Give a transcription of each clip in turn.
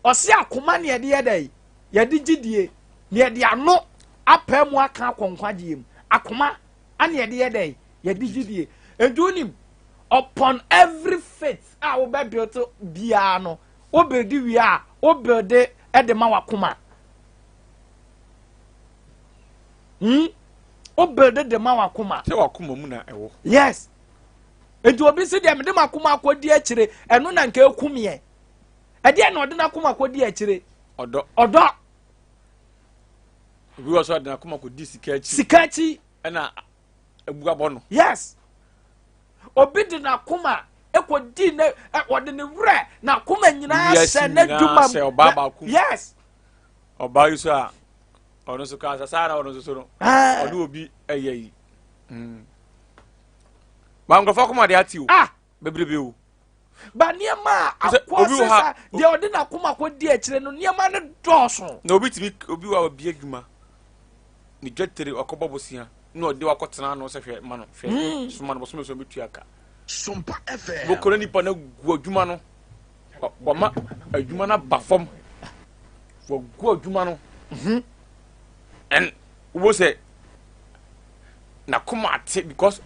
Ɔse akoma ne yɛde yɛ dɛ, yɛde gyidie, ne yɛde ano apaa mu aka akɔ nkwagyeɛ mu. Akoma ane yɛde yɛ dɛ, yɛde gyidie. Nti wonim, upon every faith a wobɛ build biara no, wo build wie a, wo build de ma wakoma. Wo build de ma wakoma. Sɛ wakoma mu na ɛwɔ. Yes. Nti obi si deɛ mede makoma akɔdi akyire, ɛno na nka ekum yɛ. Ɛdeɛ na ɔde n'akoma kɔdi akyire. Ɔdɔ. Ɔdɔ. Obi wɔ so ɔde n'akoma kɔdi sika akyi. Sika akyi. Ɛna ebu abɔ no. Yes. Obi de n'akoma ekɔdi ne ɔde ne werɛ n'akoma nyinaa hyɛ n'adwuma mu. Hyɛ ɔbaa baako. Yes. Ɔbaa yi so a ɔno nso ka saa na ɔno nso so no. Ɔne obi ɛyɛ yi. Ba nkurɔfoɔ akoma de ate o. Ah. Bebrebe o. Ba nneɛma a akɔ sesa deɛ ɔde n'akoma kɔ di akyire no, nneɛma no dɔɔso. Na obi tumi obi wa obi adwuma ne dwatere ɔkɔbɔ bosia na ɔde wakɔtena ano sɛ hwɛ ma no hwɛ soma no bɔsɔmɛ so bɛtua ka. Sompa FM. Bɔkɔ na nipa no gu adwuma no wama adwuma no aba fam, wagu adwuma no ɛn wobɔ sɛ n'akoma ate because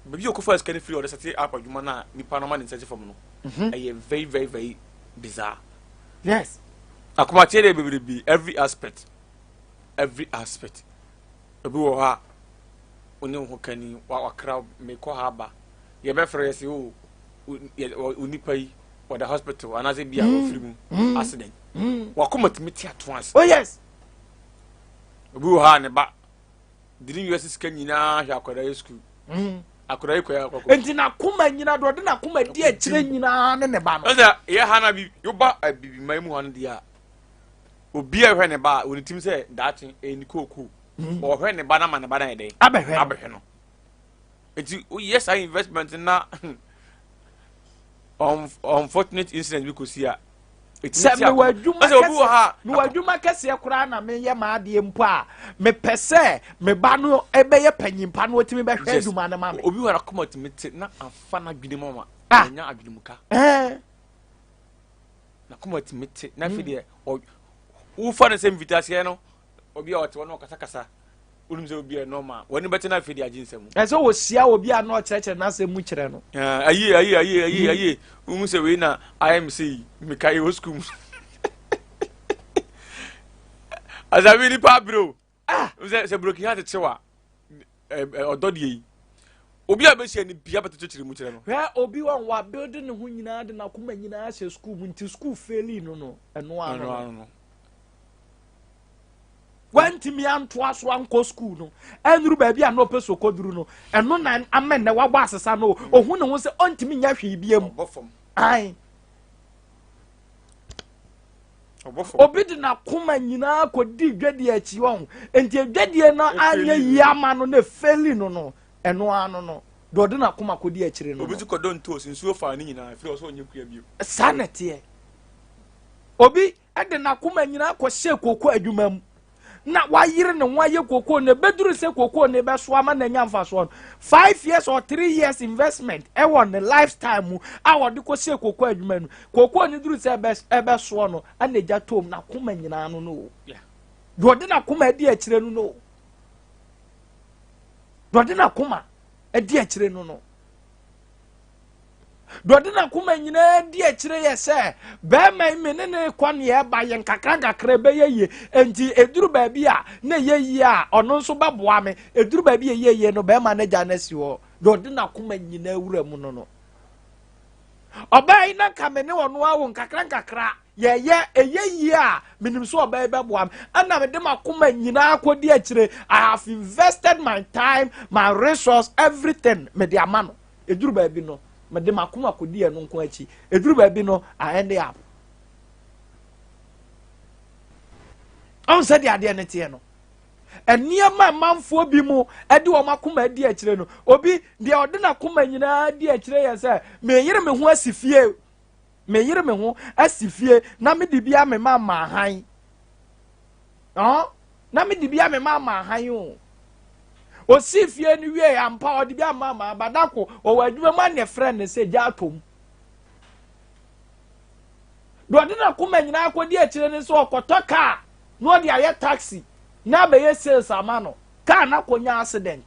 baabi a ɔkɔfa sika no firi ɔde sɛte up adwuma no a nipa no ama ne nsa si fam no, ɛyɛ very very very bizarre. Akomateɛ deɛ bebrebe, every aspect, every aspect. Obi wɔ hɔ a wo ne wo ho kani wakra mekɔ ha aba, yɛbɛfrɛ yɛ sɛ o wo nipa yi wɔda hospital anaasɛ bi a wɔfiri mu accident, wakoma tumi te ato ase. Oh yes. Obi wɔ hɔ a ne ba de ne wiase sika nyinaa hwɛ akwadaa yi sukuu, akwadaa yi kɔ yɛ akɔkɔ. Nti n'akoma nyina do ɔde n'akoma di akyire nyinaa ne ne ba no. Ɛsɛ yɛ ha na bi yoba abibiman mu ha no deɛ a, obi a ɛhwɛ ne ba a wɔne tim sɛ daakye ɛyɛ ne kookoo, ɔhwɛ ne ba no ama ne ba no ayɛ dɛn? Abɛhwɛ no. Abɛhwɛ no. Nti woyɛ saa investment na unfortunate incident bi kɔsi a, sɛ mewɔ adwuma kɛseɛ, mewɔ adwuma kɛseɛ koraa na meyɛ m'adeɛ mpo a, mepɛ sɛ me ba no ɛbɛyɛ panyimpa no ɔtumi bɛhwɛ adwuma no ma me. Obi wɔ akoma tumi te na afa n'adwene mu ama ɔnya adwene mu ka n'akoma tumi te na afei deɛ wofa no sɛ mfitaseɛ no, obi a ɔte hɔ na ɔkasakasa, wonim sɛ obi a normal wɔne bɛte no, afei de agye nsɛm. Ɛsɛ wɔhyia obi a na ɔkyerɛkyerɛ n'asɛm mu kyerɛ no. Ayi ayi ayi ayi ayi, wohu sɛ wei na ayɛ me sɛ yi meka yɛwɔ sukuu mu asabi nipa abere o sɛ broken heart kyew a, ɔdɔ deɛ yi obi a bɛhyia ni bia bɛtɛkyerɛkyerɛ mu kyerɛ no. Hwɛ, obi wɔ wa build ne ho nyinaa de n'akoma nyinaa hyɛ sukuu mu, nti sukuu faili no, ɛno ano no wantumi antoa so ankɔ sukuu no, ɛnuru baabi a na ɔpɛ so kɔduru no, ɛno na ama nnɛ wabɔ asesa no, ohun ne ho sɛ ɔntumi nya hwee bia mu. Ae, obi de n'akoma nyinaa kɔdi dwadie akyi wɔn, nti adwadie no anyɛ yie ama no na efeli no, ɛno ano no deɛ ɔde n'akoma kɔdi akyire no. Obi nso kɔdɔ ntoos, nsuo fa ne nyinaa firi ɔsɛ ɔnyɛ kua bio. Saa na ɛteɛ. Obi de n'akoma nyinaa kɔhyɛ koko adwuma mu na wayere ne ho ayɛ koko na ebeduru sɛ koko ne bɛso ama n'anya mfasoɔ no, 5 years or 3 years investment ɛwɔ ne lifestyle mu a wɔde kɔhyɛ koko adwuma no, koko ne duru sɛ ɛbɛsoɔ no, ɛna egya tom n'akoma nyinaa no no deɛ ɔde n'akoma adi akyire no deɛ ɔde n'akoma adi akyire no deɛ ɔde n'akoma nyinaa di akyire yɛ sɛ bɛrima yi me ne ne kɔ ne ɛba yɛ nkakra nkakra ɛbɛyɛ yie, nti eduru baabi a na ɛyɛ yie a, ɔno nso bɛboa me. Eduru baabi a ɛyɛ yie no, bɛrima no gya no asi hɔ. Deɛ ɔde n'akoma nyinaa wura mu no, ɔbaa yi na nka me ne ɔno awo nkakra nkakra yɛyɛ ɛyɛ yie a, menim sɛ ɔbaa yi bɛboa me, ɛna mede m'akoma nyinaa kɔdi akyire. I have invested my time, my resource, everything mede ama no. Eduru baabi no, mede m'akoma kɔdi ɛno nko akyi. Eduru baabi no, I end up ɔn sɛ deɛ adeɛ no teɛ no, nneɛma amanfoɔ bi mu de wɔn akoma adi akyire no, obi deɛ ɔde n'akoma nyinaa di akyire yɛ sɛ meyere me ho asi fie, meyere me ho asi fie na mede bi amema ama ahan ɔn na mede bi amema ama ahan o. Osi fie no wie ampa, ɔde bi ama ama abadako ɔwɔ adwuma mu anɛ frɛ ne sɛ gya atom. Deɛ ɔde n'akoma nyinaa kɔdi akyire ne sɛ ɔkɔtɔ kaa na ɔde ayɛ taxi na abɛyɛ sales ama no. Kaa no akɔnya accident.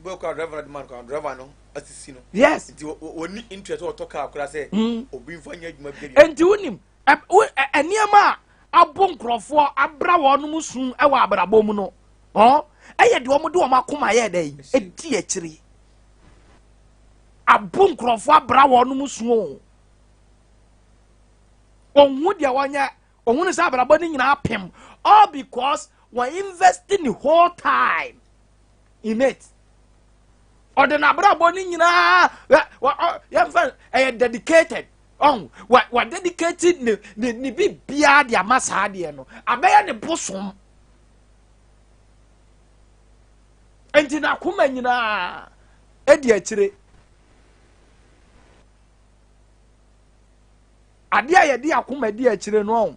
Bɛɛ kora driver no de ma no kora driver no asisi no. Yes. Nti wɔni interest ɔtɔ kaa kora sɛ mm. obi nfa nyɛ adwuma bi. Nti wonim nneɛma a abo nkurɔfoɔ abra wɔn sum wɔ abrabɔ mu no ɛyɛ deɛ wɔn de wɔn akoma yɛ dɛ yi edi akyire abo nkurɔfoɔ abra wɔn su o ohun deɛ wɔnyɛ ohun sɛ abrabɔ no nyinaa pem all because wɔn invest the whole time in it ɔde n'abrabɔ no nyinaa yɛmfa ɛyɛ dedicated ɔn wa wa dedicate ne ne ne bi biara de ama saa adeɛ no abɛyɛ ne bosom nti n'akoma nyinaa edi akyire adeɛ a yɛde akoma di akyire no ɔn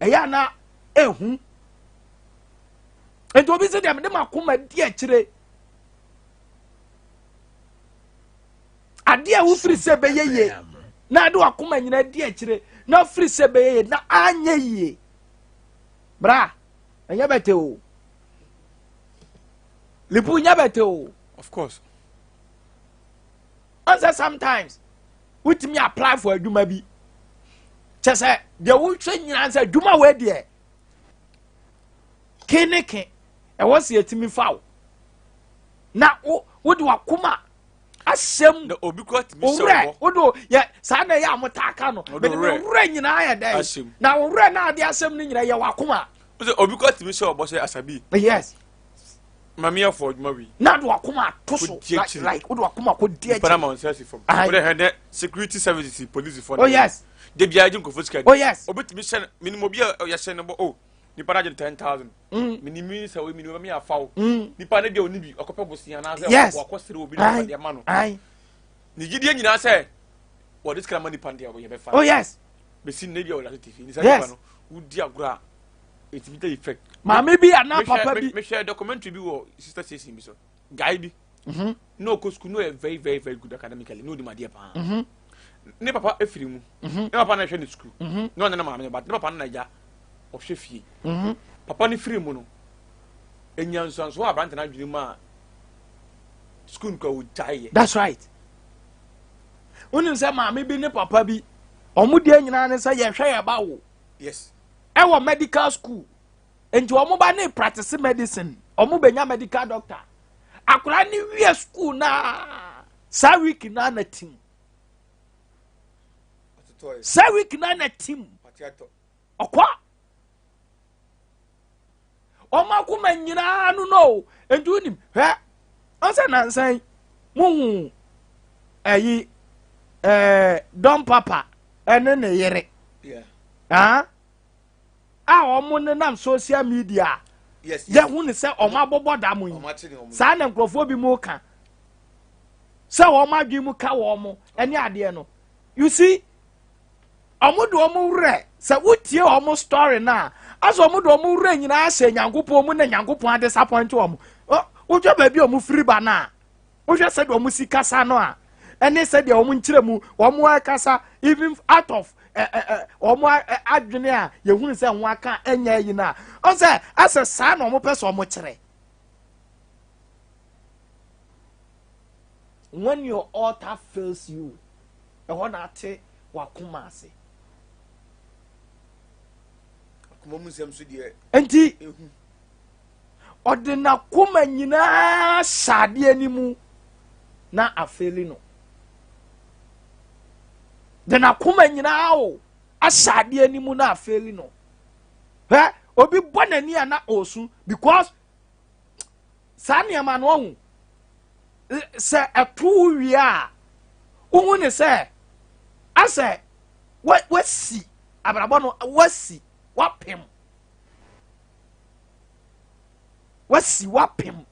ɛyɛ ana ehu nti obi sɛ deɛ mede m'akoma di akyire. Adeɛ a wofiri sɛ ɛbɛyɛ yie na ade wakoma nyinaa di akyire na wofiri sɛ ɛbɛyɛ yie na anyɛ yie bra ɛnyɛ bɛtɛ o lipu nyɛ bɛtɛ o. Of course. Ɔn sometimes wotumi apply for adwuma bi kyɛ sɛ deɛ wohwɛ nyinaa sɛ adwuma wɔ deɛ ke ne ke ɛwɔ sɛ yɛtumi fa wo na wo wode wakoma ahyɛm na obi kura tumi hyɛ wɔ wode yɛ saa na ɛyɛ a motaa ka no mede me werɛ nyinaa yɛ dɛn na wo werɛ na ade asɛm no nyinaa yɛ wakoma obi kura tumi hyɛ ɔbɔ sɛ asabi yes maame yɛ fɔ adwuma wi na de wakoma ato so like wode wakoma kɔ di akyi panama nsa si fam wode hɛn dɛ security services police fɔ oh yes de bia agye nkurɔfoɔ sika oh yes obetumi hyɛ minimum obi a yɛhyɛ no bɔ oh nipa no agye 10,000 mm. menim mi sɛ menim bɛ me afa wo mm. nipa no deɛ ɔni bi ɔkɔpɛ bosea anaasɛ wakɔ sere obi na ɔde ama no ne gyidie nyinaa sɛ wɔde sika ma nipa no deɛ yɛbɛfa oh yes bɛsi nnɛ bi a wɔde ato tv ne sɛ nipa no wodi agorɔ a ɛtumi ta effect maame bi anaa papa bi mehwɛ documentary bi wɔ sister station bi so guy bi mhm. na ɔkɔ sukuu na ɔyɛ very very very good academically na ɔnim adeɛ paa mhm. ne papa efiri mu mhm. ne papa na ɛhwɛ ne sukuu na ɔne ne maame ba ne papa no na agya ɔhwɛ fie papa no firi mu no enya nsuanso wɔ aberante no adwene mu a sukuu no kura ɔgyae yɛ. That's right. Wonim sɛ maame bi ne papa bi wɔn deɛ nyinaa ne sɛ yɛhwɛ yɛ ba wo. Yes. Ɛwɔ medical school nti wɔn ba ne practice medicine wɔn bɛnya medical doctor. Akwadaa ne wie school naa saa week naa na tim. Saa week naa na tim. Ɔkɔ. Wɔn akoma nyinaa no no nti wonim hwɛ ɔsɛ nansan muhu ɛyi ɛɛ dɔm papa ɛne ne yere. Yeah. Ah? a wɔn nenam social media yɛhu ne sɛ wɔn abobɔ da mo yi saa na nkurɔfoɔ bi mu ka sɛ wɔn adwene mu ka wɔn ne adeɛ no you see wɔn de wɔn werɛ sɛ wotie wɔn story no a asɛ wɔn de wɔn werɛ nyinaa hyɛ nyankopɔn mu na nyankopɔn adisappoint wɔn wohwɛ baabi a wɔn firi ba no a wohwɛ sɛdeɛ wɔn si kasa no a ɛne sɛdeɛ wɔn nkyerɛ mu wɔn akasa even out of ɛ ɛ wɔn adwene a yɛhunu sɛ wɔn aka ɛnyɛ yi no a ɔsɛ asɛ saa na wɔn pɛ sɛ wɔn kyerɛ when your altar fails you ɛhɔ na ate wakoma ase akoma mu nsɛm so deɛ nti Ɔde n'akoma nyinaa hyɛ adeɛ no mu na afeeli no. De n'akoma nyinaa o ahyɛ adeɛ no mu na afeeli no. Hwɛ obi bɔ n'ani a na ɔresu because saa nneɛma no ɔho sɛ ɛto wo wie a wohu ne sɛ asɛ wasi abrabɔ no wasi wapem wasi wapem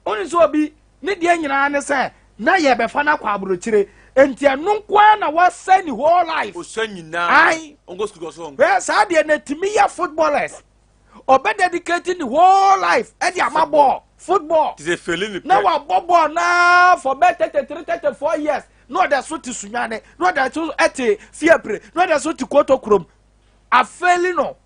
wone sɛ obi ne deɛ nyinaa ne sɛ na yɛbɛfa no akɔ aburokyire nti ɛno nko ara na wasɛ ne whole life osua nyinaa ɔnkɔ sukuu kɔ so saa deɛ na tumi yɛ footballers ɔbɛ dedicate ne whole life ɛde ama bɔɔl football na wabɔ bɔɔl naa for bɛ 33 34 years. na ɔda so te Sunyane, na ɔda so te Fiapre, na ɔda so te Koto kurom. Afeeli no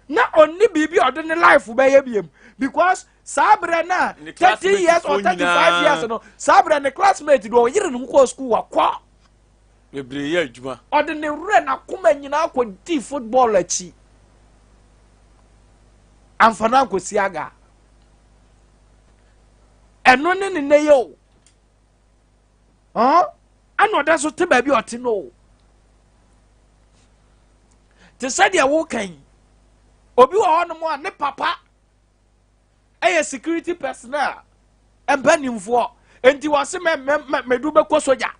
na ɔnni biribi a ɔde ne life bɛyɛ biem because saa berɛ no a 30 years or 35 years no, saa berɛ ne classmate deɛ ɔyere ne ho kɔɔ school wakɔ. Bebree yɛ adwuma. Ɔde ne werɛ n'akoma nyinaa kɔdi football akyi, amfa no ankɔsi aga. Ɛno ne ne nne yɛ o, ɛna ɔda so te baabi a ɔte no o. Te sɛ deɛ woka yi, obi wɔ hɔnom a ne papa ɛyɛ security personnel mpanimfoɔ, nti wɔse mɛ mɛ mɛ mɛde wobɛkɔ sogya,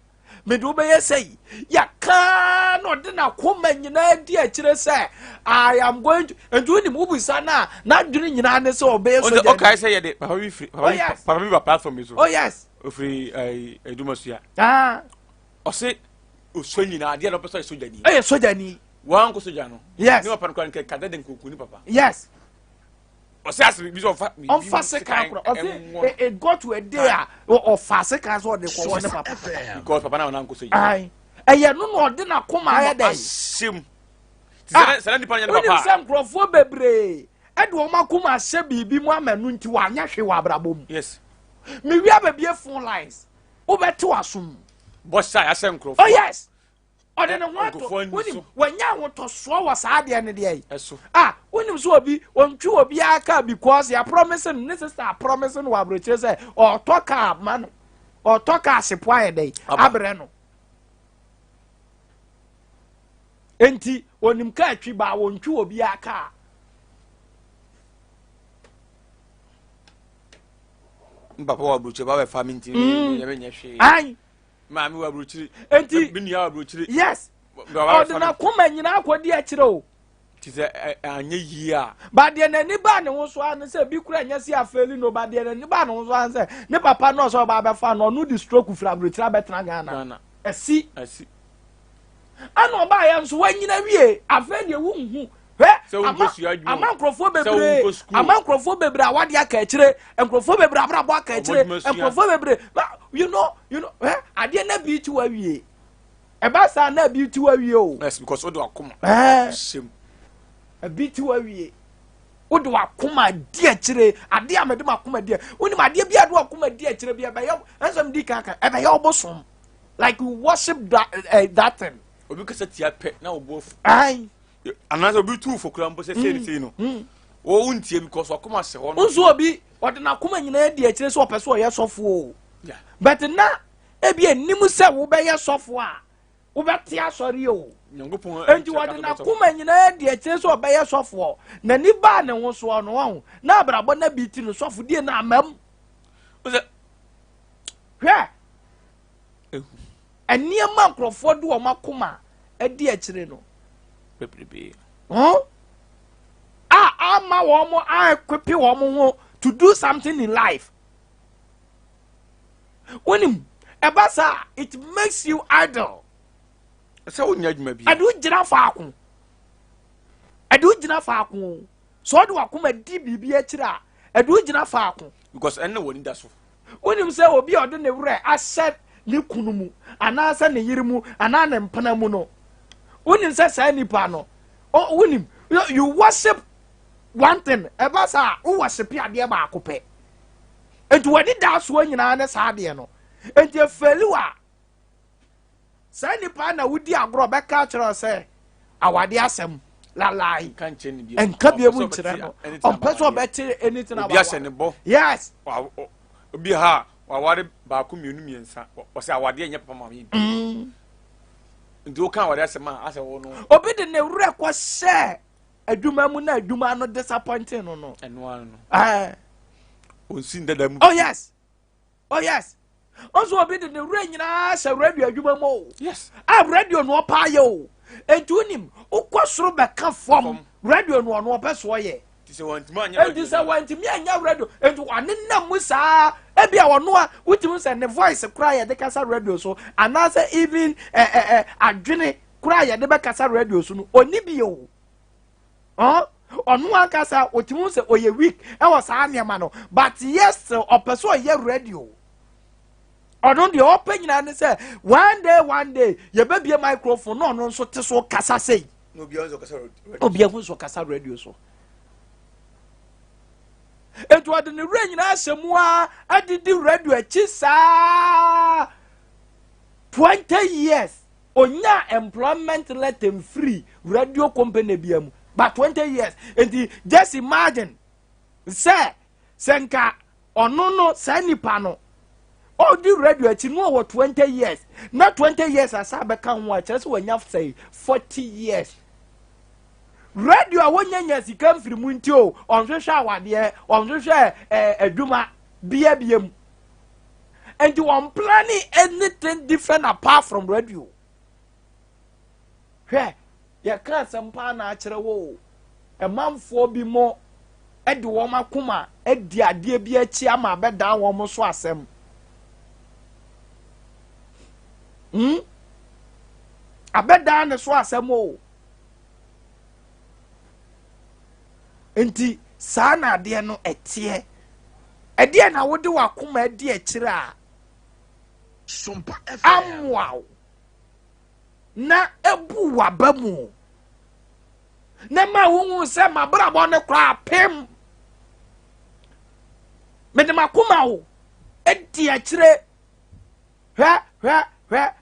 mede wobɛyɛ sɛyi yɛkaa, na ɔde n'akoma nyinaa di akyire sɛ I am going to. Nti wonim wobisa no a, n'adwene nyinaa ne sɛ ɔbɛyɛ sogya. Ɔkae sɛ yɛde papa bi firi Oh, yes. papa bi ba platform bi so. Oh yes. Ofiri ɛyi Edumasua. Ah. Ɔse osua nyinaa, adeɛ na ɔpɛ sɛ ɔyɛ sogyani. Ɛyɛ sogyani. Wankɔ sogya no, ne papa no kora nkɛ kada de nkonko ne papa. Ɔsɛ ase bi sɛ ɔfa biribi ɔmfa sekan korɔ, ɔse it got to a day a ɔfa sekan sɛ ɔde kɔwɔ ne papa. Because papa na ɔna nkɔ sogya. Ayi, ɛyɛ no na ɔde n'akoma ayɛ dɛ ahyɛ mu. Ti sɛ sɛ nipa no nyɛ ne Wonim papa. sɛ nkurɔfoɔ bebree ɛde wɔn akoma ahyɛ biribi mu ama no nti wɔanyɛ hwee wɔ abrabɔ mu. Mewia baabi, phone lines wobɛte w'asom. Bɔhyɛ a yɛahyɛ nkurɔfoɔ. Oh yes, ɔde ne ho ato Nkurɔfoɔ ani wonim so. wɔnya ahotɔsoɔ wɔ saa adeɛ no deɛ yi. Ɛso. Ah, wonim sɛ obi ɔntwi obiara kaa because yɛ promise no, ne sister promise no wɔ aburokyire sɛ ɔtɔ kaa ma no, ɔtɔ kaa sepo ayɛ dɛ Aba. Abrɛ no, nti onim kaa twi ba, wɔntwi obiara kaa. Mpapa wɔ aburokyire ba bɛfa mi nti yɛ bɛ nyɛ hwee. Ayi. Maame wɔ aburokyire. Enti mi nua wɔ aburokyire. Yes, ɔde n'akoma nyinaa akɔdi akyire o. Ti sɛ anyɛ yie a. Ba deɛ n'ani baa ne ho so ara ne sɛ bi kura nyɛ si afeeli no, ba deɛ n'ani baa ne ho so ara ne sɛ ne papa no ɔsɛ ɔba abɛfa no, ɔno de stroke firi aburokyire abɛtena Ghana. Ghana. Ɛsi. Ɛsi. Ɛna ɔbaa yɛn nso wanyina wie, afei deɛ wonhu hwɛ. Sɛ wonkɔ Ama sua adwuma ama o. nkurɔfoɔ Sɛ bebree wonkɔ school. Ama nkurɔfoɔ bebree a wade aka akyire, nkurɔfoɔ bebree abrabɔ aka akyire. Ɔmo adwuma sua. Nkurɔfoɔ bebree you know hwɛ adeɛ na bi ti wa wie, ɛba saa na bi ti wa wie o. Yes, because o de wakoma ɛɛ hyɛ mu. Ebi ti wa wie, wode wakoma di akyire. Adeɛ a mede makoma di, wonim adeɛ bi a de wakoma di akyire bi ɛbɛyɛ ɛnsɛm di kan kan ɛbɛyɛ ɔbosom, like you worship that thing. Obi kasa tia pɛ na ɔbɔ afu. Ayi. Anaasɛ obi tu fo kura mpo sɛ sei ne sei no, wɔn ntie because wakoma hyɛ hɔ no. Nso obi ɔde n'akoma nyinaa di akyire sɛ ɔpɛ sɛ ɔyɛ sɔfo o, but na ebi anim sɛ wobɛyɛ sɔfo a wobɛte asɔre o. Nyankopɔn. Nti wɔde n'akoma nyinaa di akyire sɛ ɔbɛyɛ sɔfoɔ, n'ani baa ne ho soɔ no, ɔho na abrabɔ na bi ti no sɔfo die na amam. Sɛ hwɛ nneɛma nkurɔfoɔ de wɔn akoma adi akyire no bebrebe a ama wɔn aequipe wɔn ho to do something in life. Wonim ɛba saa, it makes you idle. Sɛ wonya adwuma bi. Ɛde wo gyina faako, ɛde wo gyina faako o. Sɛ ɔde wakoma di biribi akyire a, ɛde wo gyina faako. Because ɛnna wɔ ni da so. Wonim sɛ obi a ɔde ne werɛ ahyɛ ne kunu mu anaasɛ ne yere mu anaa ne mpena mu no, wonim sɛ saa nipa no, wonim you worship one thing. Ɛba saa, wo worship adeɛ baako pɛ, nti wɔde da soɔ nyinaa ne saa adeɛ no. Nti efeli wa saa nipa na wodi agorɔ bɛka kyerɛ sɛ awade asɛm lalai. Nka nkyɛn ne bi. Nka bie mu nkyerɛ no, ɔmpɛ sɛ ɔbɛte anything obi about ahyɛ ne bɔ. Obi ha waware baako, mmienu, mmiɛnsa, ɔsɛ awadeɛ nyɛ papa ma mi bi, nti woka awadeɛ asɛm a asɛ wo no. Obi de ne werɛ kɔ hyɛ adwuma mu na adwuma no disappointing no. Ɛno ano no. Ɛɛ. Ɔnsi ndada mu. Oh yes, oh yes, ɔnso obi de ne werɛ nyinaa hyɛ radio adwuma mu o. A radio no ɔpa ayɛ o, nti wonim wokɔ soro bɛka fam. Fam. Radio no ɔno ɔpɛ so ɔyɛ. Nti sɛ wantumi anyɛ nti sɛ wantumi anya radio, nti ɔne nam mu saa, ebi a ɔno a wotumi sɛ ne voice koraa yɛde kasa radio so anaasɛ even ɛ ɛ ɛ adwene koraa yɛde bɛkasa radio so no, ɔni bi o. Ɔno ankasa otumi sɛ ɔyɛ weak ɛwɔ saa nneɛma no, but yes, still ɔpɛ sɛ ɔyɛ radio. Ɔno deɛ ɔpɛ nyinaa ne sɛ one day, one day yɛbɛbie microphone na ɔno nso te so kasa sei. Na obiara nso kasa radio. Obiara nso kasa radio so. Etu ɔde ne werɛ nyinaa hyɛ mu a adidi radio akyi saa 20 years, onya employment letter mfiri radio company bia mu, but 20 years. Nti just imagine sɛ nka ɔno no, saa nipa no ɔdi radio akyi no, ɔwɔ 20 years na 20 years asa bɛka ho a, kyerɛ sɛ wanya sɛ 40 years. Radio a wɔnya sika mfiri mu nti o, ɔnhwehwɛ awadeɛ, ɔnhwehwɛ adwuma bia mu, nti wɔn planning anything different apart from radio. Hwɛ, yɛka asɛm paa na akyerɛ wo o. Ɛmanfoɔ bi mo ɛde wɔn akoma adi adeɛ bi akyi ama abɛdan wɔn so asɛm. Abɛdan ne so asɛm o. Nti saa na adeɛ no ɛteɛ. Ɛdeɛ na wode w'akoma adi akyire a Sompa FM. amoa wo na ebu w'aba mu na ma wohu sɛ m'abrabɔ no koraa pem, mede m'akoma wo adi akyire. Hwɛ, hwɛ, hwɛ,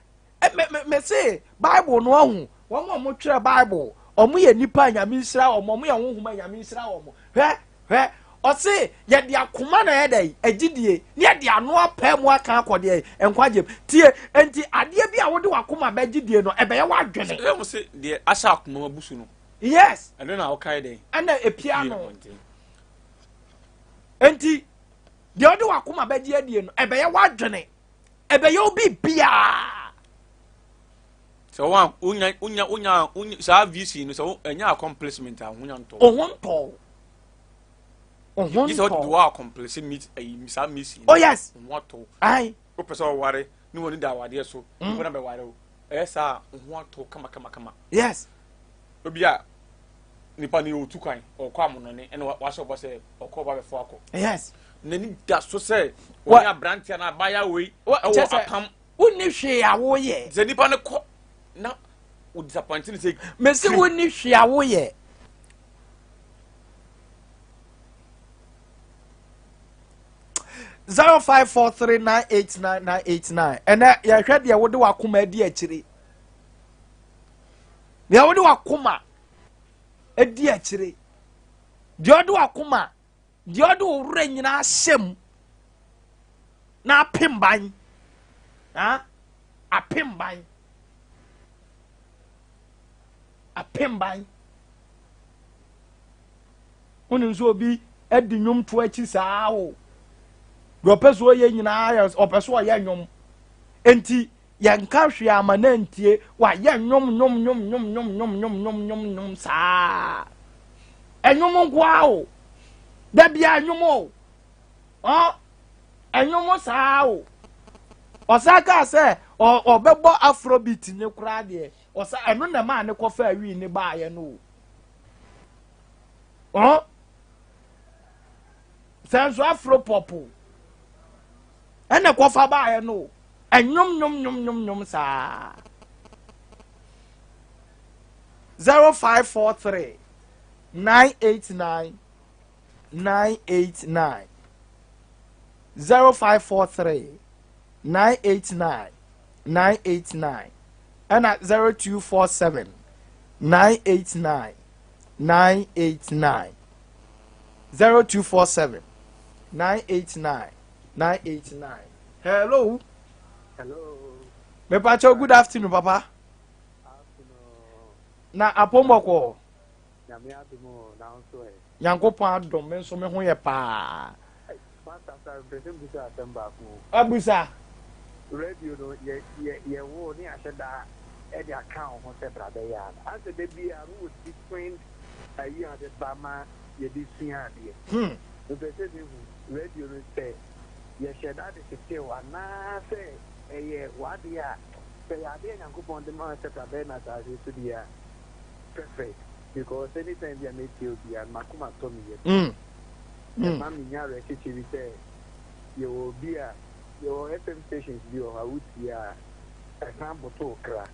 me me me se Bible no ahu wɔn a wɔtwerɛ Bible, wɔn yɛ nipa a Nyame nhyira wɔn, wɔn yɛ honhom a Nyame nhyira wɔn. Hwɛ, hwɛ, ɔse yɛde akoma na yɛdɛ agyidie ne yɛde ano apɛ mu aka akɔdeɛ nkwagye. Tie, nti adeɛ bi a wode wakoma bɛgyidie no, ɛbɛyɛ w'adwene. Sɛ mo se deɛ ahyɛ akoma ma busu no, ɛno na ɔkae dɛn? Ɛna epia Pie no. Abɔnten. Nti deɛ wode wakoma bɛgye adie no, ɛbɛyɛ w'adwene, ɛbɛyɛ obi biaa. Sɛ wɔn wonya wonya wonya wonya saa VC no, sɛ wo ɛnya accomplishment a, wonya ntɔ. Ɔho ntɔ, ɔho gye sɛ wɔde ntɔ. wɔ accomplish meet ɛyi saa mission. Oh yes. Ho atɔ. Ayi. Wopɛ sɛ ɔware ne wɔn ni da awadeɛ so, nipa na bɛware o, ɛyɛ saa ho atɔ kama kama kama. Obi a nipa ni otu kwan ɔkɔ amonɔne, ɛna wahyɛ ɔbɔ sɛ ɔkɔ ɔba bɛfo akɔ. N'ani da so sɛ wɔne aberanteɛ na abaayewa wei ɛwɔ kyerɛ sɛ apam. Wonni hwee a woyɛ. Sɛ nipa no kɔ na o disappoint ne sɛ mesi wonni hwee a woyɛ. 0543989989. Ɛnɛ yɛhwɛ deɛ wode wakoma adi akyire, deɛ wode wakoma adi akyire, deɛ ɔde wakoma, deɛ ɔde wo werɛ nyinaa hyɛ mu na apem ban ha, apem ban, apem ban. Wonim sɛ obi adi nnwom to akyi saa o, deɛ ɔpɛ so ɔyɛ nyinaa yɛ ɔpɛ so ɔyɛ nnwom, nti yɛnka hwee ama na ntie wayɛ nnwom, nnwom, nnwom, nnwom, nnwom, nnwom, nnwom, nnwom, nnwom, nnwom saa, ɛnwom nko ara o, dabia nnwom o, ɔ ɛnwom saa o. Ɔsan kaa sɛ ɔbɛbɔ afrobeat ne koraa deɛ, ɔsa ɛno na maa ne kɔfa awi ne baayɛ no o. Ɔ sɛ nso afro pop o, ɛna kɔfa baayɛ no o, ɛnwom, nwom, nwom, nwom, nwom saa. 0543989989, 0543989989, ɛna 0247989989, 0247989989. Hello. Hello. Mepakyɛw, good afternoon, papa. Afternoon. Na apɔmbɔkɔ? Nyame adom o, na wo nso ɛ? Nyankopɔn adom, me nso me ho yɛ paa. Pastor, sir, mpɛ sɛ mbusa asɛm baako o. Abusa. Radio no, yɛ yɛ yɛwo ne ahyɛ daa ɛde aka wo ho sɛ bra bɛyɛ ana. Asɛ da biara no wɔ different ayi a de ba ma yɛde sua adeɛ. Mpɛ sɛ mehu radio no sɛ yɛhyɛ da de tetew anaasɛ ɛyɛ w'adeɛ a, sɛ yɛ adeɛ a Nyankopɔn de ma sɛ bra bɛyɛ no asase so deɛ a, perfect, because anytime bi a metie obiara no, makoma tɔ me yam. Ɛma menya awerɛkyekyɛ bi sɛ yɛwɔ obi a Yɛwɔ FM stations bi wɔ hɔ a wotie a ɛsan boto wo kra.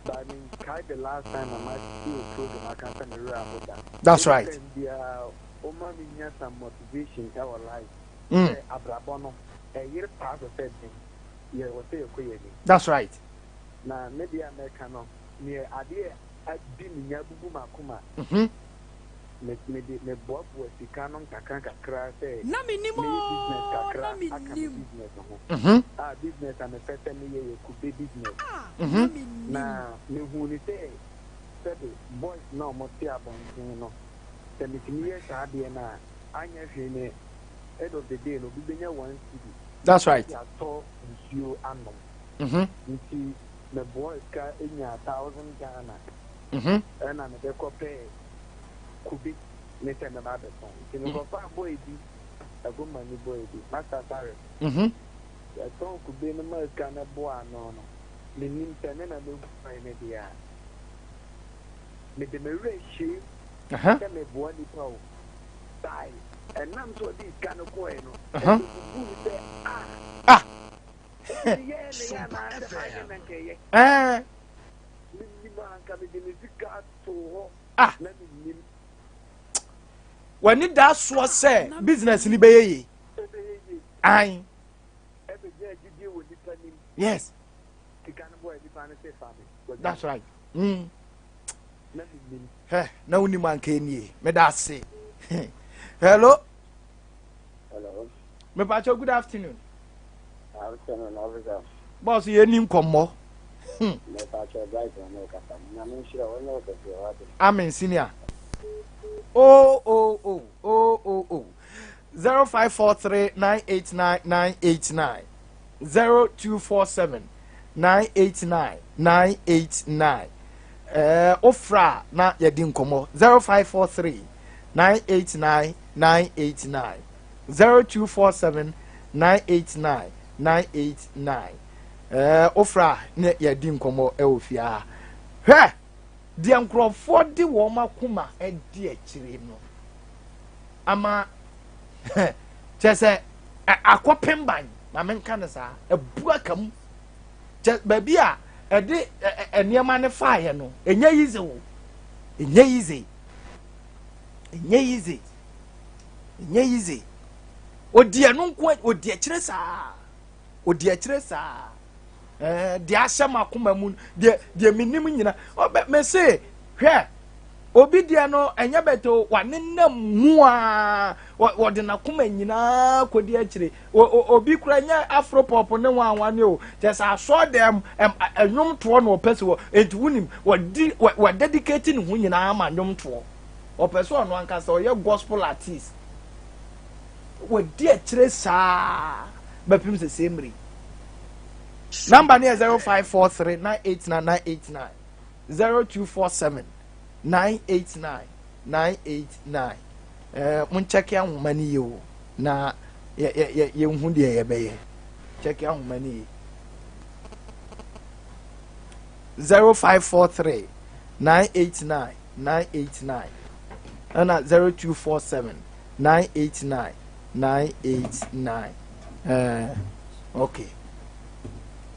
But menkae the last time a matie wo program aka sɛ me werɛ aho da. That's right. Anytime biara woma me nya some motivation ɛwɔ life. Sɛ abrabɔ no ɛyere paa sɛ sɛ den yɛwɔ sɛ yɛkɔ yɛn anim. That's right. Na me deɛ a mɛka no neɛ adeɛ adi me nya abubu m'akoma. Me mede meboaboa sika no nkakra nkakra sɛ Na mennim mɛyɛ business oo, kakra na aka me mennim. business ho. A business a mepɛ sɛ meyɛ yɛ kube business. Ah, na mennim. Na mehuu no sɛ sɛbe boys no a wɔte abɔnten no, sɛ metumi yɛ saa adeɛ no a, anyɛ hwee no end of the day no obi bɛnya one cedi That's right. de atɔ nsuo anom. Nti meboaa sika nyaa thousand Ghana ɛna mede kɔpɛɛ kube ne sɛ mɛba abɛtɔn. Nti mekɔfaa boy bi, Agomani boy bi, Master Sarif. Yɛtɔn kube no maa sika no boaa ano no, mennim sɛ me na mehu boy no deɛ a, mede me werɛ hyeem sɛ meboa nnipa o. By ɛnam sɛ ɔde sika no kɔeɛ no, ɛbɛbubuu me sɛ ah! Ah! Meyɛɛ ne yɛ anaasɛ manyɛ na nka ɛyɛ. Ɛɛ. Mennim a anka mede me sika too hɔ. Ah. Na mennim. W'ani da soɔ sɛ business ni bɛyɛ yie. Ɛbɛyɛ yie. Ayi. Ɛbɛgyina gyidie wɔ nipa nim. Yes. Sika no bɔ nipa no sɛ fa me. That's right. Na mennim. Hɛ na wonim anka nie. Meda ase. Hello. Hello. Mepacho good afternoon. Afternoon, officer. Boss yɛ ni nkɔmmɔ. Mepacho Bright na ɛkasa. Nyame nhyira wo nyɛ wo kɛseɛ wate. Amen senior. Oh oh oh oh oh oh. 0543 989 989 0247 989 989. Eh, ofra na yɛdi nkɔmmɔ 0543 989 989 0247 989 989. Eh, ofra na yɛdi nkɔmmɔ ɛwɔ fie ha. Hwɛ deɛ nkurɔfoɔ de wɔn akoma di akyire no ama kyɛ sɛ akɔpem ban ma menka no saa abu aka mu kyɛ baabi a ɛde nneɛma no faeɛ no ɛnyɛ yize o ɛnyɛ yize ɛnyɛ yize ɛnyɛ yize ɔdi ɛno nko ɔdi akyire saa ɔdi akyire saa ɛɛ deɛ ahyɛ m'akoma mu deɛ deɛ menim nyina ɔbɛ mese hwɛ obi deɛ no ɛnyɛ bɛtɛ o wanenam mu a wɔde n'akoma nyinaa kɔdi akyire obi kura nyɛ afropop ne wanwa ne o kyɛ sɛ asɔ dɛm ɛnwomtoɔ na ɔpɛ sɛ wɔ enti wonim wɔdi wɔdedicate ne ho nyinaa ma nwomtoɔ ɔpɛ sɛ ɔno ankasa ɔyɛ gospel artist wɔdi akyire saa bɛpem sɛ sɛ mmiri number no yɛ 0543 989 989 0247 989 989 ɛɛ mo nkyɛke ahoma no yie o na yɛ yɛ yɛ yɛnhu deɛ yɛbɛyɛ kyɛke ahoma no yie 0543 989 989 ɛna 0247 989 989 ɛɛ okay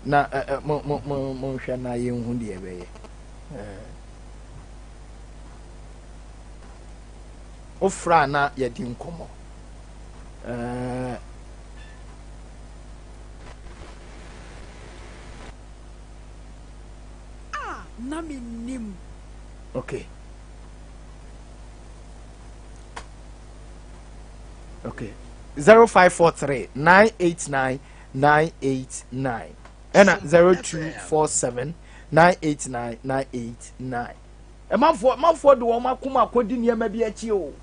na ɛ ɛ mo mo mo mo nhwɛ na yɛnhu deɛ ɛbɛyɛ ɛɛ ofra na yɛdi nkɔmɔ ɛɛ. A na mennim. Okay. Okay. 0543 989 989 ɛna 0247 989 989 ɛmanfoɔ ɛmanfoɔ de wɔn akoma akɔdi nneɛma bi akyi o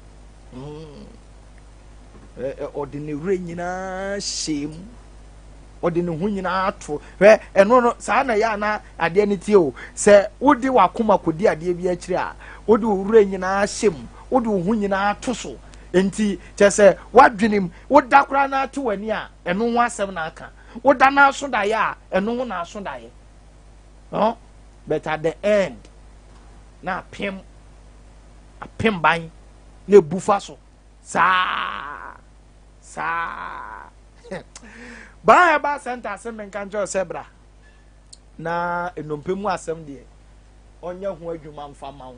ɔde ne werɛ nyinaa hyɛ mu ɔde ne ho nyinaa to hwɛ ɛno no saa na ɛyɛ ana adeɛ no tie o sɛ wode w'akoma kɔdi adeɛ bi akyiri a wode wo werɛ nyinaa hyɛ mu wode wo ho nyinaa to so nti kyɛ sɛ w'adwenem woda koraa na ate w'ani a ɛno ho asɛm na aka woda no aso daeɛ a ɛno ho na aso daeɛ no but at the end na apem apem ban na ebu fa so saa saa. Baa Herbal Center ase menka nkyerɛ sɛ bra na nnompe mu asɛm deɛ ɔnyɛ ho adwuma mfa ma wo.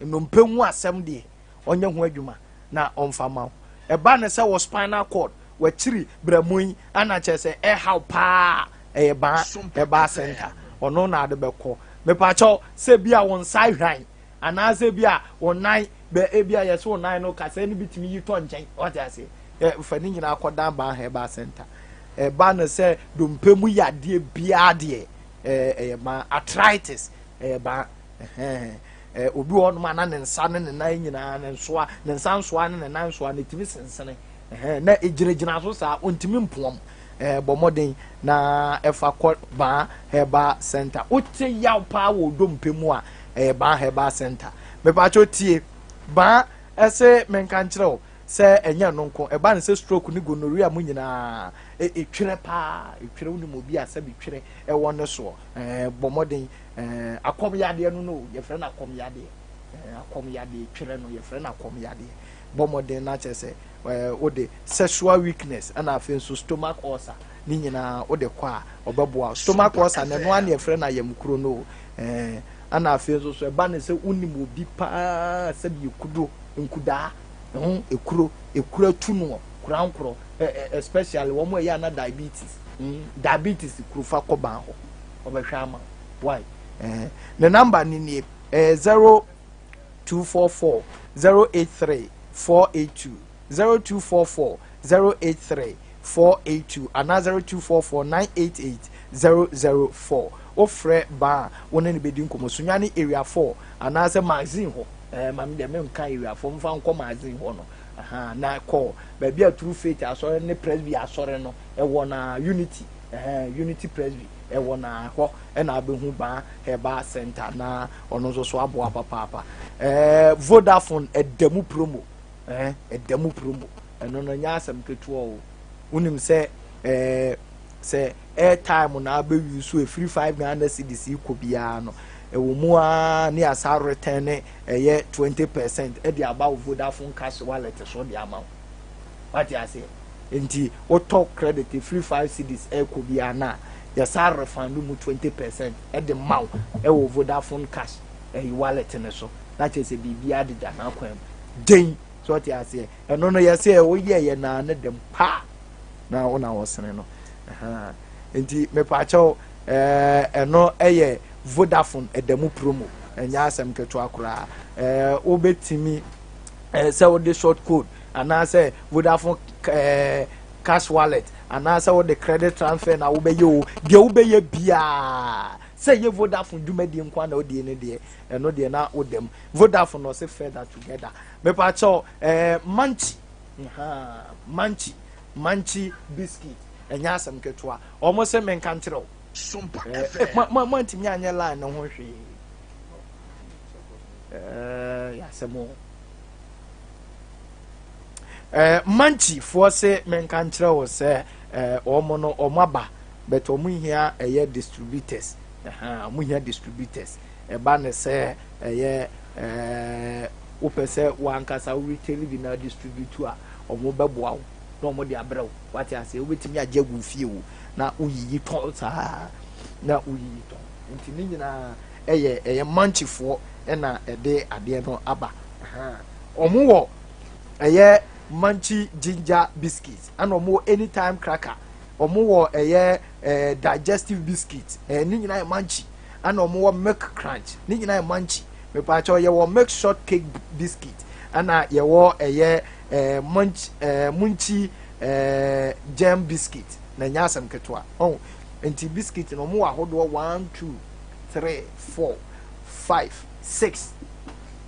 Nnompe ho asɛm deɛ ɔnyɛ ho adwuma na ɔmfa ma wo. Ɛba ne sɛ wɔ spinal cord wakyiri brɛmo yi ana kyerɛ sɛ ɛhaw paa ɛyɛ Baa Herbal Center ɔno na ade bɛkɔ. Mepakyɛw sɛ bi a wo nsa hwan anaasɛ bi a wo nan bɛ ebi a yɛsɛ wo nan no kasɛɛ no bi tumi yi tɔ nkyɛn wate ase ɛ fa ne nyinaa kɔdan Ban Herbal Center. Ɛba no sɛ dompe mu yadeɛ biara deɛ ɛɛ ɛyɛ ban arthritis ɛyɛ ban ɛhɛn ɛ obi wɔ hɔnom a na ne nsa ne ne nan nyinaa ne nsoa ne nsa nsoa ne ne nan nsoa ne tumi sensene ɛhɛn na egyinagyina so saa ontumi mpoam ɛɛ bɔ mmɔden na ɛfa kɔ Ban Herbal Center. Wote yaw paa wɔ dompe mu a ɛyɛ Ban Herbal Center. Mepatwo tie Ban ɛse menka nkyerɛ wo sɛ ɛnyɛ ɛno nko, ɛba no sɛ stroke ne gonorrhea mu nyinaa, ɛtwerɛ paa, ɛtwerɛ, wonim obi a sɛbi twerɛ ɛwɔ ne soɔ, ɛɛ bɔ mmɔden, ɛɛ akɔm yadeɛ no no, yɛfrɛ no akɔm yadeɛ, ɛɛ akɔm yadeɛ, twerɛ no, yɛfrɛ no akɔm yadeɛ, bɔ mmɔden na kyerɛ sɛ ɛɛ wode sexual weakness ɛna afei nso stomach ulcer ne nyinaa wode kɔ a ɔbɛboa stomach ulcer na ɛno ara na yɛfrɛ no ayamkuro no ɛɛ ɛna afei nso so ɛba no sɛ wonim obi paa sɛbi ekudo nkudaa ho ekuro ekuro atu noɔ korankorɔ ɛ ɛ especially wɔn a ɛyɛ ana diabetes mm diabetes kuro fa kɔ ban hɔ ɔbɛhwɛ ama why ɛɛ ne number ne nie ɛyɛ 0244 083 482 0244 083 482 anaa 0244 988 004. Wofrɛ ban a wo ne no bɛdi nkɔmmɔ Sunyani area 4 anaasɛ magazine hɔ. Ɛɛ maame deɛ menka area 4 mfa nkɔ magazine hɔ no. Aha, na kɔ baabi a True Faith asɔre ne Presby asɔre no ɛwɔ na Unity. Ɛhɛn, Unity Presby ɛwɔ na hɔ ɛna abɛhu Ban Herbal Center na ɔno nso so aboa papaapa. Ɛɛ Vodafone ɛda mu promo. Ɛɛ ɛda mu promo. Ɛno no nyɛ asɛm ketewa o. Wonim sɛ ɛɛ sɛ airtime na abɛwi so ɛfiri 5 Ghana cedis kɔ biara no ɛwɔ mu ara ne asa return ne ɛyɛ 20% ɛde aba wo Vodafone cash wallet so de ama wo. Wate aseɛ? Nti wotɔ credit ɛfiri 5 cedis ɛkɔ biara no a yɛsa refund mu 20% ɛde ma wo ɛwɔ Vodafone cash ɛyi wallet ne so na kyerɛ sɛ biribiara deda n'akwan mu den. So ɔte aseɛ? Ɛno no yɛsɛ woyɛ yɛ naa ne dɛm paa na wo na wɔsene no. Nti mepaakyɛw ɛno ɛyɛ Vodafone ɛda mu promo ɛnyɛ asɛm ketewa koraa. Wobɛtumi sɛ wode short code anaasɛ Vodafone cash wallet anaasɛ wode credit transfer na wobɛyɛ o deɛ wobɛyɛ biara sɛ yɛ Vodafone dwumadie nko na wodie no deɛ ɛno deɛ na wodam. Vodafone na ɔsɛ further together. Mepaakyɛw manchi manchi manchi biscuit ɛnyɛ asɛm ketewa. Wɔn sɛ menka nkyerɛ wo. Mo mo ntumi anyɛ line no ho hwee. Ɛɛ yasɛm o. Ɛɛ manchi foɔ sɛ menka nkyerɛ wo sɛ ɛɛ wɔn no wɔn aba but wɔn hia ɛyɛ distributors. Ɛhɛn wɔn hia distributors. Ɛba ne sɛ ɛyɛ ɛɛ wopɛ sɛ wankasa wo retail bi na distribute a wɔn bɛboa wo na wɔn de abrɛ wo. Wate aseɛ? Wobɛtumi agye agu fie wo na woyiyi tɔn saa na woyiyi tɔn. Nti ne nyinaa ɛyɛ ɛyɛ manchifoɔ ɛna ɛde adeɛ no aba. Wɔn wɔ ɛyɛ manchi ginger biscuit ɛna wɔn wɔ anytime cracker. Wɔn wɔ ɛyɛ ɛɛ digestive biscuit ɛɛ ne nyinaa yɛ manchi ɛna wɔn wɔ milk crunch ne nyinaa yɛ manchi. Mepaakyɛw yɛwɔ milk short cake biscuit ɛna yɛwɔ ɛyɛ ɛɛ munch ɛɛ munchi ɛɛ jam biscuit na nyɛ asɛm ketewa ɔn nti biscuit no wɔn wɔ ahodoɔ 1 2 3 4 5 6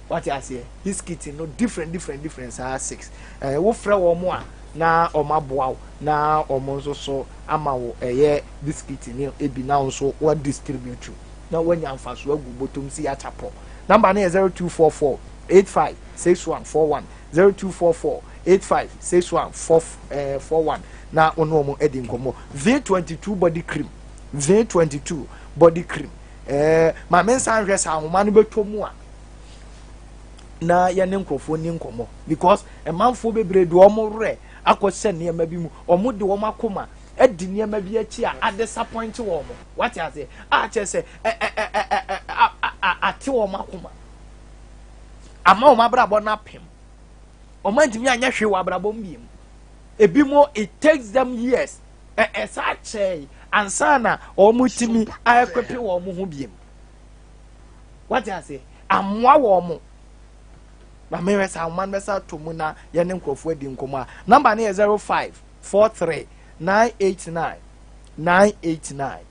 wate aseɛ biscuit no different different different saa 6 ɛɛ wofrɛ wɔn a na wɔn aboa wo na wɔn nso so ama wo ɛyɛ biscuit ne ebi na nso wa distribute na wanya mfaso agu bɔtɔm si akyapɔ. Number no yɛ 0244 85 6141 0244 85 61 41 na wo ne wɔn adi nkɔmmɔ. V22 body cream V22 body cream ɛɛ maame nsa nhwɛ sɛ ahoma no bɛtɔ mu a na yɛne nkurɔfoɔ ni nkɔmmɔ because ɛmanfoɔ bebree de wɔn werɛ akɔhyɛ nneɛma bi mu wɔn de wɔn akoma adi nneɛma bi akyi a adisappoint wɔn. Wate aseɛ? A kyerɛ sɛ ɛ ɛ ɛ ɛ ɛ a a ate wɔn akoma. Ama wɔn abrabɔ no apem. Wɔn antumi anyɛ hwee wɔ abrabɔ mu biem. Ebi mo it takes them years. Ɛ ɛsa kyɛe ansa na wɔn tumi aɛkwepe wɔn ho biem. Wate aseɛ? Amoa wɔn. Na mehwɛ sɛ ahoma no bɛsa ato mu na yɛne nkurɔfoɔ adi nkɔmmɔ a. Number no yɛ 0543 989 989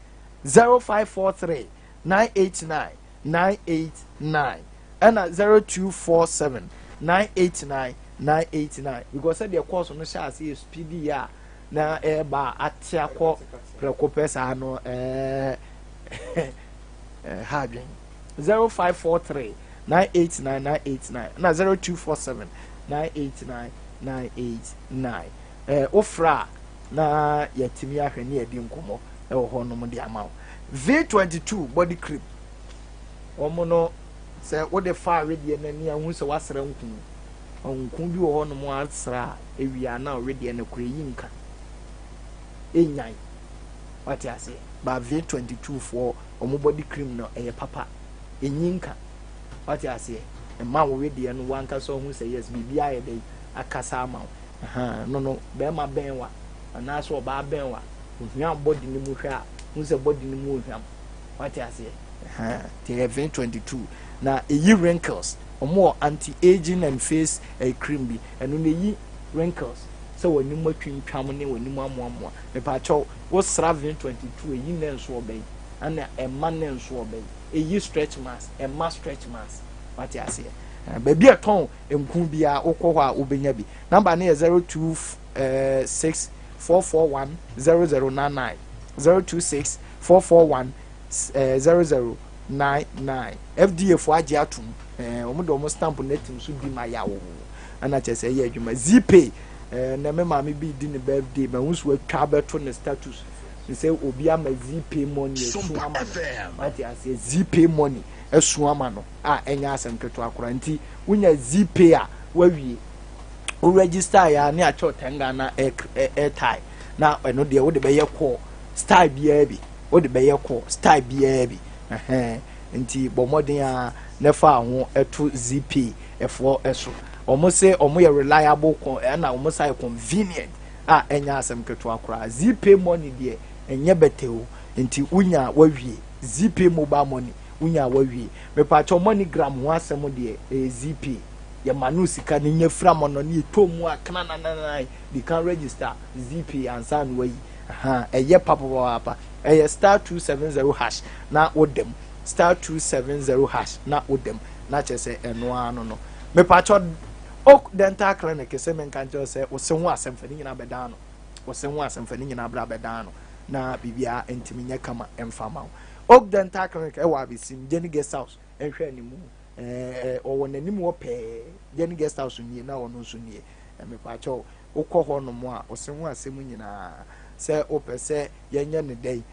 0543 989 989 ɛna 0247 989 989 because sɛdeɛ course no hyɛ ase yɛ speedy yɛ a na ɛreba a ate akɔ prɛko pɛ saa no ɛɛ ɛha adwen 0543 989 989 na 0247 989 989. Wofra a na yɛatumi ahwɛ ne yɛdi nkɔmmɔ ɛwɔ hɔnom de ama wo. V22 body cream, wɔn no sɛ wode fa awedeɛ no ani ahu sɛ wasra nku nku bi wɔ hɔnom asra a ewia na awedeɛ no kora eyi nka enyan. Wate aseɛ? Ba V22 foɔ wɔn body cream no ɛyɛ papa, enyi nka. Wate aseɛ? Mma wo wedeɛ no wankasa ɔhu sɛ yes, biribi ayɛ dɛ akasa ama wo. No bɛrima bɛn wa anaasɛ ɔbaa bɛn wa ohwam body no mu hwɛ a hu sɛ body no mu ohwam. Wate aseɛ? Nti ɛyɛ V22 na eyi wrinkles. Wɔn wɔ anti-aging and face cream bi, ɛno na eyi wrinkles sɛ wɔn anim atwintwam ne wɔn anim amoamoa. Mepaakyɛw, wosra V22 eyi ne nso ɔbɛyi ɛna ɛma ne nso ɔbɛyi eyi stretch marks, ɛma stretch marks. Wate aseɛ? Baabi a ɛtɔn nku biara wokɔ hɔ a wobɛnya bi. Number no yɛ 0264410099, 026441 0099. FDA fo agye atum, wɔn de wɔn stamp no atim so di ma yawo ɛna kyerɛ sɛ ɛyɛ adwuma. Zpay na me maame bi di ne birthday ma nso atwa abɛto ne status sɛ obi ama Zpay money esu ama no. Wate aseɛ? Zpay money esu ama no a ɛnyɛ asɛm ketewa koraa. Nti wonya Zpay a wawie wo register ya ne akyɛw 10 Ghana airtime na ɛno deɛ wode bɛyɛ call style biara bi, wode bɛyɛ call style biara bi. Ɛhɛn, nti bɔ mmɔden a ne fa ho ɛto Zpay ɛfoɔ ɛso. Wɔn sɛ wɔn yɛ reliable con ɛna wɔn sa yɛ convenient a ɛnyɛ asɛm ketewa koraa. Zpay money deɛ ɛnyɛ bɛtɛ o. Nti wonya wawie Zpay mobile money, wonya wawie. Mepatwɛ, MoneyGram ho asɛm deɛ ɛyɛ Zpay. Yɛma no sika no nya fira mɔ no ne yɛtɔ mu a kananananan de kan register Zpay ansa na wayi. Ɛyɛ papapaapa. Ɛyɛ *270# na wodam *270# na wodam na kyerɛ sɛ ɛno ara no. Mepatwɛ, Oak Dental Clinic sɛ menka nkyerɛ sɛ wo se ho asɛm fa ne nyinaa bɛdan no, wo se ho asɛm fa ne nyinaa bra bɛdan no na biribiara ntumi nyɛ kama ɛmfa ma wo. Oak Dental Clinic ɛwɔ Abesim Jenny Guest House ɛhwɛ animu. Ɔwɔ n'anim wɔ pɛɛ. Jenny Guest House nie na ɔno nso nie. Mepatwɛ, wokɔ hɔ nom a ɔse ho asɛm nyinaa sɛ wopɛ sɛ yɛnyɛ ne dɛn,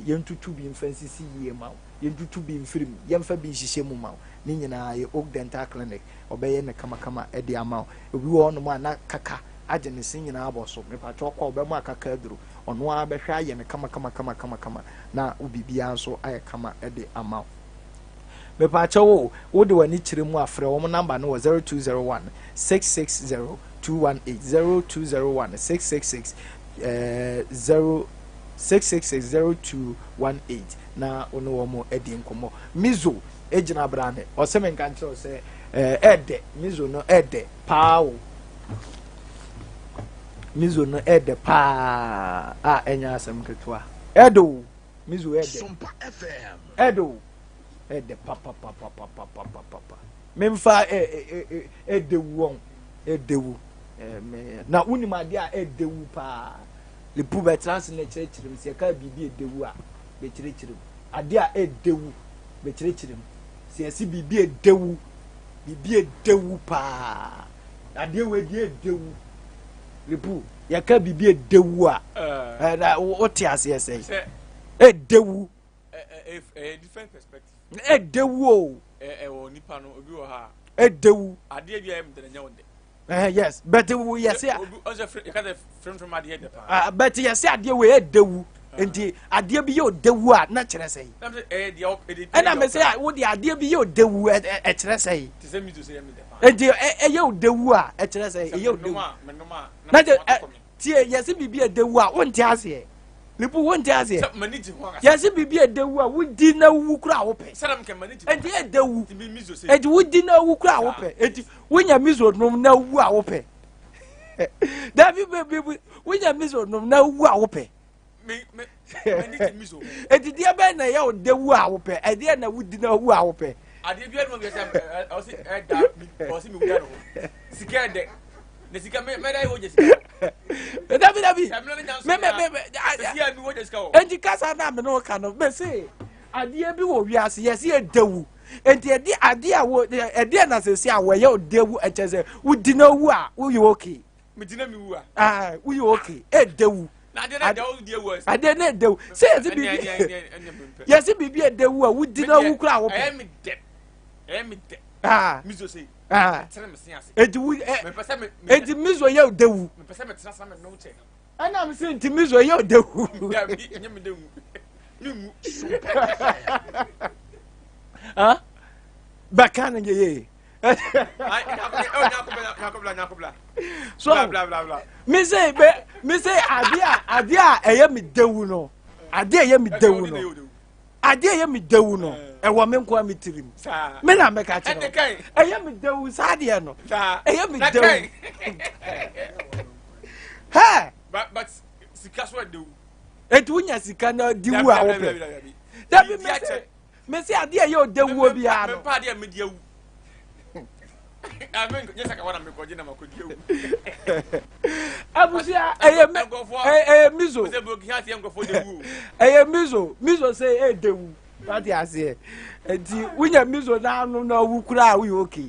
yɛntutu bi mfa nsisi yie ma wo, yɛntutu bi mfiri mu, yɛmfa bi nhyehyɛ mu ma wo, ne nyinaa yɛ Oak Dental Clinic ɔbɛyɛ ne kamakama ɛde ama wo. Obi wɔ hɔnom a na kaka agye ne se nyinaa abɔ so. Mepatwɛ, ɔkɔ ɔbɛmo akaka aduro, ɔno ara bɛhwɛ ayɛ ne kama kama kama kama kama na wo biribiara nso ayɛ kama ɛde ama wo. Mepaakyɛw o, wode w'ani kyerɛ mu afrɛ wɔn number no wɔ 0201 660 218, 0201 666 0 666 0218 na wo ne wɔn adi nkɔmmɔ. Mizo gyina brane ɔsɛ menka nkyerɛ wo sɛ ɛɛdɛ mizo no ɛɛdɛ paa o. Mizo no ɛɛdɛ paa a ɛnyɛ asɛm ketewa. Ɛɛdɛ o, mizo ɛɛdɛ. Ɛɛdɛ o, ɛɛdɛ papapapapapapapa. Memfa ɛɛdɛ wu wɔn ɛɛdɛ wu ɛɛ na wonim adeɛ a ɛɛdɛ wu paa. Lipu bɛtena ase na kyerɛkyerɛ mu sɛ yɛka biribi ɛdɛ wu a, bɛkyerɛkyerɛ mu adeɛ a ɛɛdɛ wu, bɛkyerɛkyerɛ mu sɛ yɛsi biribi ɛdɛ wu, biribi ɛdɛ wu paa, adeɛ wo ɛdeɛ ɛdɛ wu. Lipu, yɛka biribi ɛdɛ wu a ɛna wote aseɛ sɛ ɛdɛ wu. Ɛyɛ different perspective. Ɛdɛ wu o. Ɛwɔ nipa no obi wɔ ha. Ɛdɛ wu. Adeɛ bi a ɛyɛ mi dɛ nyɛ wo dɛ. Yes, but wo yɛse a Obi ɔsɛ fere yɛka sɛ fremfrem adeɛ dɛ paa. Ah, but yɛse adeɛ wei ɛdɛwu, nti adeɛ bi yɛ ɔdɛwu a, na kyerɛ sɛ Nam sɛ ɛyɛ deɛ ɛde ɛna mɛ sɛ wode adeɛ bi yɛ ɔdɛwu, ɛkyerɛ sɛ te sɛ miso sɛ yɛ mi dɛ paa. Nti ɛyɛ ɔdɛwu a, ɛkyerɛ sɛ ɛyɛ Sɛ ɔdɛwu. menom a, menom a na na kyɛ metɔ kɔ me. Tie, yɛse biribi ɛdɛwu a, wonte aseɛ, lipu, wonte aseɛ. Sɛ m'ani gye ho ankasa. Yɛse biribi ɛdɛwu a, wodi na wu kora a, wopɛ. Sɛ nam kɛ m'ani gye ho. Nti ɛdɛwu. Nti mi miso sɛ. Nti wodi na wu kora a, wopɛ. Nti wonya miso nom na wu a, wopɛ. Dabi, bɛ wonya miso nom na wu a, wopɛ. Me me m'ani gye miso ho. Nti deɛ bɛn na ɛyɛ wo dɛwu a wopɛ? Ɛdeɛ na wodi na wu a, wopɛ? Adeɛ biara no ma wiase a ɔsi ɛda mi ɔsi mi wura no ho. Sika ɛdɛ. Na sika mɛ mɛ da yɛ wɔ gye sika. Dabi, dabi. Sɛ mmerɛ ne nya nso me me ya. me me Sɛ si a mi wɔ gye sika wɔ. Nti kasa na me no ka no, me se adeɛ bi wɔ wiase, yɛse ɛdɛwu. Nti ɛde adeɛ a wo ɛdeɛ na sɛsi a wɔyɛ ɔdɛwu, ɛkyɛ sɛ wodi na wu a, woyɛ okay. Mi di na mi wu a. Ah, woyɛ okay, ɛdɛwu. Na adeɛ na ɛda wo di ewu a. Adeɛ na ɛdɛwu sɛ yɛse Ɛnɛ biribi ɛnɛ ɛnɛ ɛnɛ mi mpɛ. Yɛse biribi ɛdɛwu a, wodi na wu kora a, wopɛ. Ɛyɛ mi dɛ. Ɛyɛ mi dɛ. Ah. Miso sɛ. Ah. Tẹrɛ mi sin ase. Eti wu ɛ Mepɛ sɛ me. Eti miso yɛ ɔdɛwu. Mepɛ sɛ me tena sa me nom kyɛ. Ɛna mi sɛ nti miso yɛ ɔdɛwu. Dabi, nyɛ mi dɛ nwu. Mi nwu. Ah, bɛka no nyɛ yie. Ayi, nyako nyako nyako bla nyako bla. So Bla bla bla bla. Mi sɛ bɛ mi sɛ adeɛ a ɛyɛ mi dɛwu no, adeɛ a ɛyɛ mi dɛwu no, adeɛ a ɛyɛ mi dɛwu no, ɛwɔ mi nkoa mi tirim. Saa. Mi na mɛka kyerɛ Ɛne wo. kan. Ɛyɛ mi dɛwu saa adeɛ no. Saa. Ɛyɛ mi Na dɛwu. kan. Hɛ. But sika so ɛdɛwu. Eti wonya sika na di wu a, wopɛ? Dabi, mi sɛ adeɛ a ɛyɛ ɔdɛwuo biara no. Mpa adeɛ mi di ewu. Ame nyɛ sɛ kawa na mekɔgye na makɔdi ewu. Abusua, ɛyɛ mi ɛyɛ miso. Sɛ broken heart yɛ nkurɔfoɔ de wu o. Ɛyɛ miso. Miso sɛ ɛyɛ dɛwu, wate aseɛ? Nti wonya miso n'ano na wu kura a, woyɛ okay.